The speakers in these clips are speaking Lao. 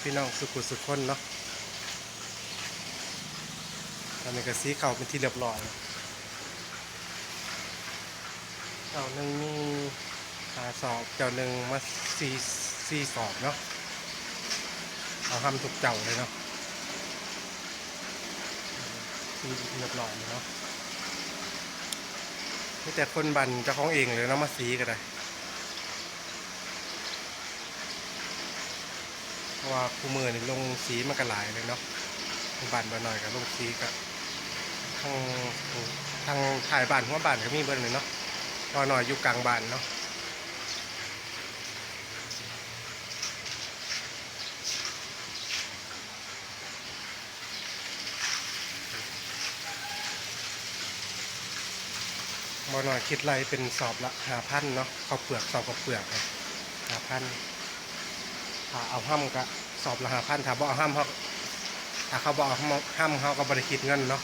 ພີ່ນ້ອງສຸຂູສຸຄົນເນາະ. ຕອນນີ້ກໍສີເຂົ້າເປັນທີ່ຮຽບຮ້ອຍ. ເຈົ້າໜຶ່ງມີຫ້າສອບ, ເຈົ້າໜຶ່ງມາສີ່ ສີ່ສອບເນາະ. ເອົາຮຳທຸກເຈົ້າເລີຍເນາະ, ສີຮຽບຮ້ອຍເລີຍເນາະ. ມີແຕ່ຄົນບ້ານເຈົ້າຂອງເອງເລີຍເນາະ ມາສີກໍໄດ້. ເພາະວ່າຄູ່ມື້ນີ້ລົງສີມັນກໍຫຼາຍເລີຍເນາະ, ບ້ານບ່າວນ້ອຍກໍລົງສີ ກໍທັງ ທັງທ້າຍບ້ານ ຫົວບ້ານກໍມີເບິດເລີຍເນາະ. ບ່າວນ້ອຍຢູ່ກາງບ້ານເນາະ. ບ່າວນ້ອຍຄິດໄລ່ເປັນສອບລະຫ້າພັນເນາະ, ເຂົ້າເປືອກ ສອບເຂົ້າເປືອກຫ້າພັນ. ຖ້າເອົາຮຳກະສອບລະຫ້າພັນ, ຖ້າບໍ່ເອົາຮຳເຮົາ ຖ້າເຂົາບໍ່ເອົາຮຳ ເຮົາກໍບໍ່ໄດ້ຄິດເງິນເນາະ.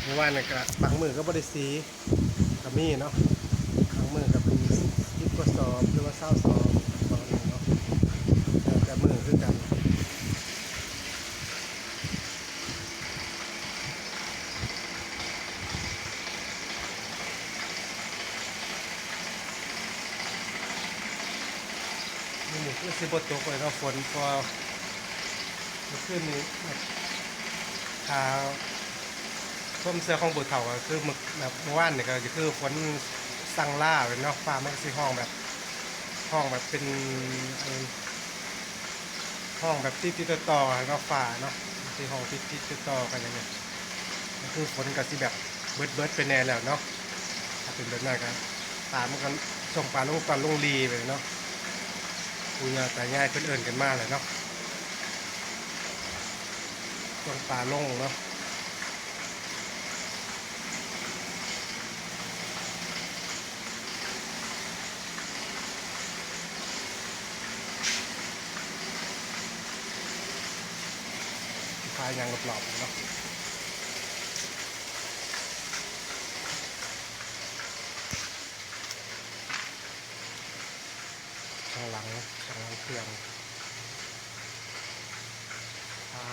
ເມື່ອວານນີ້ກໍບາງມື້ກໍບໍ່ໄດ້ສີ ກໍມີເນາະ, ບາງມື້ກໍເປັນສິບກວ່າສອບ ຫຼືວ່າຊາວສອບ ປະມານນີ້ເນາະ, ແຕ່ ແຕ່ມື້ຄືກັນ. ມື້ນີ້ຄືຊິບໍ່ຕົກເລີຍເນາະ ຝົນ, ເພາະວ່າເມື່ອຄືນນີ້ແບບ ຖ້າ ຄວາມເຊື່ອຂອງຜູ້ເຖົ້າກໍຄື ແບບເມື່ອວານນີ້ກໍຄືຝົນສັ່ງລາເນາະ, ຟ້າມັນກໍຊິຮ້ອງແບບ ຮ້ອງແບບເປັນ ອັນ ຮ້ອງແບບຕິດໆຕໍ່ໆເນາະ, ຟ້າເນາະ ຊິຮ້ອງຕິດໆຕໍ່ໆກັນຢ່າງນີ້, ກໍຄືຝົນກໍຊິແບບເບິດໆໄປແດ່ແລ້ວເນາະ. ຖ້າເປັນແບບນັ້ນກໍ ປາມັນກໍ ຊ່ວງປາລົງຕອນລົງຫຼີ່ໄປເນາະ, ປູ່ຍ່າຕາຍາຍເພິ່ນເອີ້ນກັນມາແຫຼະເນາະ, ຊ່ວງປາລົງເນາະ. ພາຍ່າງລອບໆເນາະ, ຂ້າງຫຼັງ ຂ້າງຫຼັງເຄື່ອງ. ຖ້າ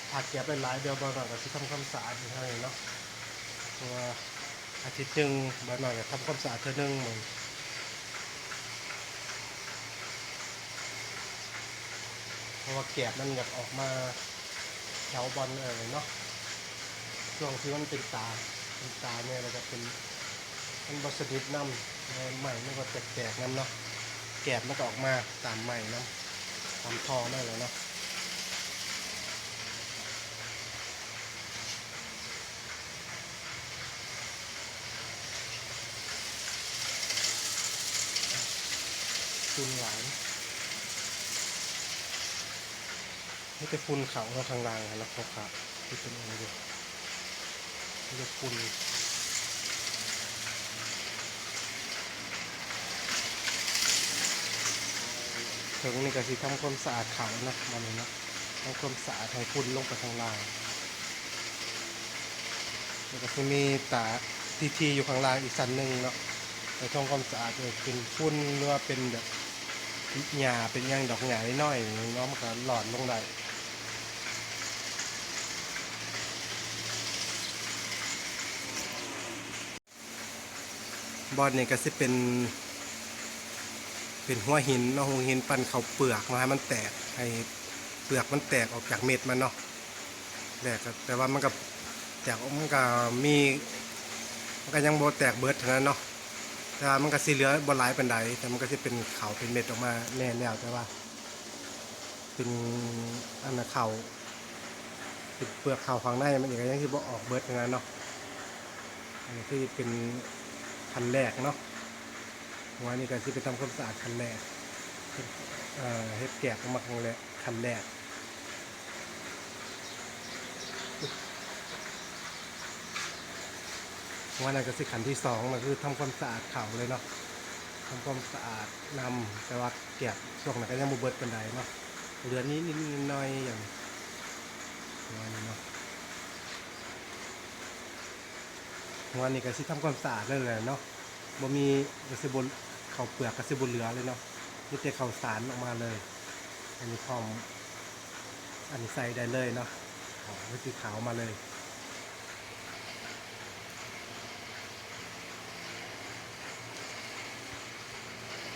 ຖ້າແກບຫຼາຍໆ ດຽວບ່າວນ້ອຍກໍຊິທຳຄວາມສະອາດຢູ່ຫັ້ນເນາະ, ເພາະວ່າອາທິດໜຶ່ງບ່າວນ້ອຍກໍທຳຄວາມສະອາດເທື່ອໜຶ່ງ. ເພາະວ່າແກບມັນຢາກອອກມາແຖວບ່ອນ ເອີ ເນາະ, ຊ່ວງທີ່ມັນເປັນຕາ ເປັນຕາແດ່ ແລ້ວກໍເປັນ ມັນບໍ່ສະໜິດນຳ ແລ້ວໄມ້ມັນກໍແຕກໆນຳເນາະ, ແກບມັນກໍອອກມາຕາມໄມ້ນຳ ຕາມທໍ່ມັນແຫຼະເນາະ. ຝຸ່ນຫຼາຍ ມີແຕ່ຝຸ່ນເຂົ້າເນາະ, ຂ້າງລ່າງຫັ້ນລະຂາວໆ ທີ່ເປັນອັນນີ້ຢູ່ ມີແຕ່ຝຸ່ນ. ເທິງນີ້ກໍຊິທຳຄວາມສະອາດເຂົ້າເນາະ ບາດນີ້ເນາະ, ທຳຄວາມສະອາດໃຫ້ຝຸ່ນລົງໄປຂ້າງລ່າງ. ແລ້ວກໍຊິມີຕາທີ່ໆຢູ່ຂ້າງລ່າງອີກຊັ້ນໜຶ່ງເນາະ, ໄປທຳຄວາມສະອາດ ເອີ ເປັນຝຸ່ນ ຫຼືວ່າເປັນແບບຫຍ້າ ເປັນຫຍັງ ດອກຫຍ້ານ້ອຍໆເນາະ, ມັນກໍຫຼອດລົງໄດ້. ບ່ອນນີ້ກໍຊິເປັນ ເປັນຫົວຫີນເນາະ, ຫົວຫີນປັ່ນເຂົ້າເປືອກເນາະ ໃຫ້ມັນແຕກ ໃຫ້ເປືອກມັນແຕກອອກຈາກເມັດມັນເນາະ. ແລກກໍ ແຕ່ວ່າມັນກໍແຕກ ມັນກໍມີ ມັນກໍຍັງບໍ່ແຕກເບິດຫັ້ນນະເນາະ, ແຕ່ວ່າມັນກໍຊິເຫຼືອບໍ່ຫຼາຍປານໃດ, ແຕ່ມັນກໍຊິເປັນເຂົ້າເປັນເມັດອອກມາແດ່ແລ້ວ, ແຕ່ວ່າເປັນອັນນະເຂົ້າ ເປັນເປືອກເຂົ້າຂ້າງໃນມັນອີກ ກໍຍັງຊິບໍ່ອອກເບິດຫັ້ນນະເນາະ. ອັນນີ້ຄືເປັນຂັ້ນແລກເນາະ, ຫົວນີ້ກໍຊິໄປທຳຄວາມສະອາດຂັ້ນແລກ ເຮັດ ເອີ ເຮັດແກບອອກມາຄັ້ງແລກ ຂັ້ນແລກ. ຫົວນັ້ນກໍຊິຂັ້ນທີສອງ ກໍຄືທຳຄວາມສະອາດເຂົ້າເລີຍເນາະ. ທຳຄວາມສະອາດນຳ, ແຕ່ວ່າກຽກຊ່ວງນັ້ນກໍຍັງບໍ່ເບິດປານໃດເນາະ, ເຫຼືອນິດໆໜ້ອຍໆ ຢ່າງ ປະມານນີ້ເນາະ. ຫົວນີ້ກໍຊິທຳຄວາມສະອາດເລີຍແຫຼະເນາະ, ບໍ່ມີ ກໍຊິບໍ່ ເຂົ້າເປືອກກໍຊິບໍ່ເຫຼືອເລີຍເນາະ, ມີແຕ່ເຂົ້າສານອອກມາເລີຍ. ອັນນີ້ພ້ອມ ອັນນີ້ໃສ່ໄດ້ເລີຍເນາະ, ຂາວ ຄືຂາວມາເລີຍ.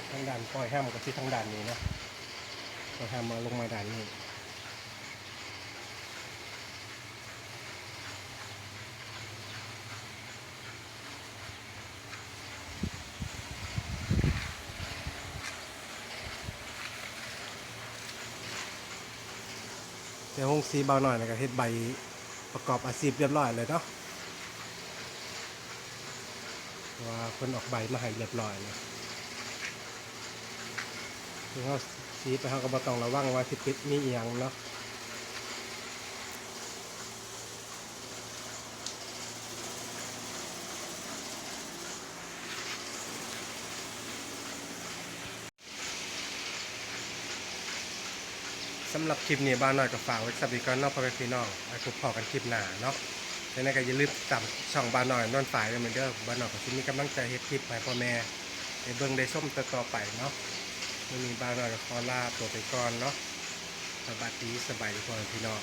ທາງດ້ານປ່ອຍຮ່ຳກໍຄືທາງດ້ານນີ້ເນາະ, ປ່ອຍຮ່ຳມາລົງມາດ້ານນີ້. ແຕ່ໂຮງສີບ່າວນ້ອຍນີ້ກໍເຮັດໃບປະກອບອາຊີບຮຽບຮ້ອຍແລ້ວເນາະ, ເພາະວ່າເພິ່ນອອກໃບມາໃຫ້ຮຽບຮ້ອຍແລ້ວ, ຄືເຮົາສີໄປ ເຮົາກໍບໍ່ຕ້ອງລະວັງວ່າຊິເປັນ ມີອີ່ຫຍັງເນາະ. ສຳລັບຄລິບນີ້ ບ່າວນ້ອຍກໍຝາກໄວ້ສ່ຳນີ້ກ່ອນເນາະ ພໍ່ແມ່ພີ່ນ້ອງ, ໄວ້ພົບພໍ້ກັນຄລິບໜ້າເນາະ. ຈັ່ງໃດກໍຢ່າລືມຕິດຕາມຊ່ອງບ່າວນ້ອຍນວນຝາຍກັນເດີ, ບ່າວນ້ອຍກໍຊິມີກຳລັງໃຈເຮັດຄລິບໃຫ້ພໍ່ແມ່ໄດ້ເບິ່ງໄດ້ຊົມຕໍ່ໆໄປເນາະ. ມື້ນີ້ບ່າວນ້ອຍກໍຂໍລາຕົວໄປກ່ອນເນາະ, ສະບາຍດີ ສະບາຍດີ ພໍ່ແມ່ພີ່ນ້ອງ.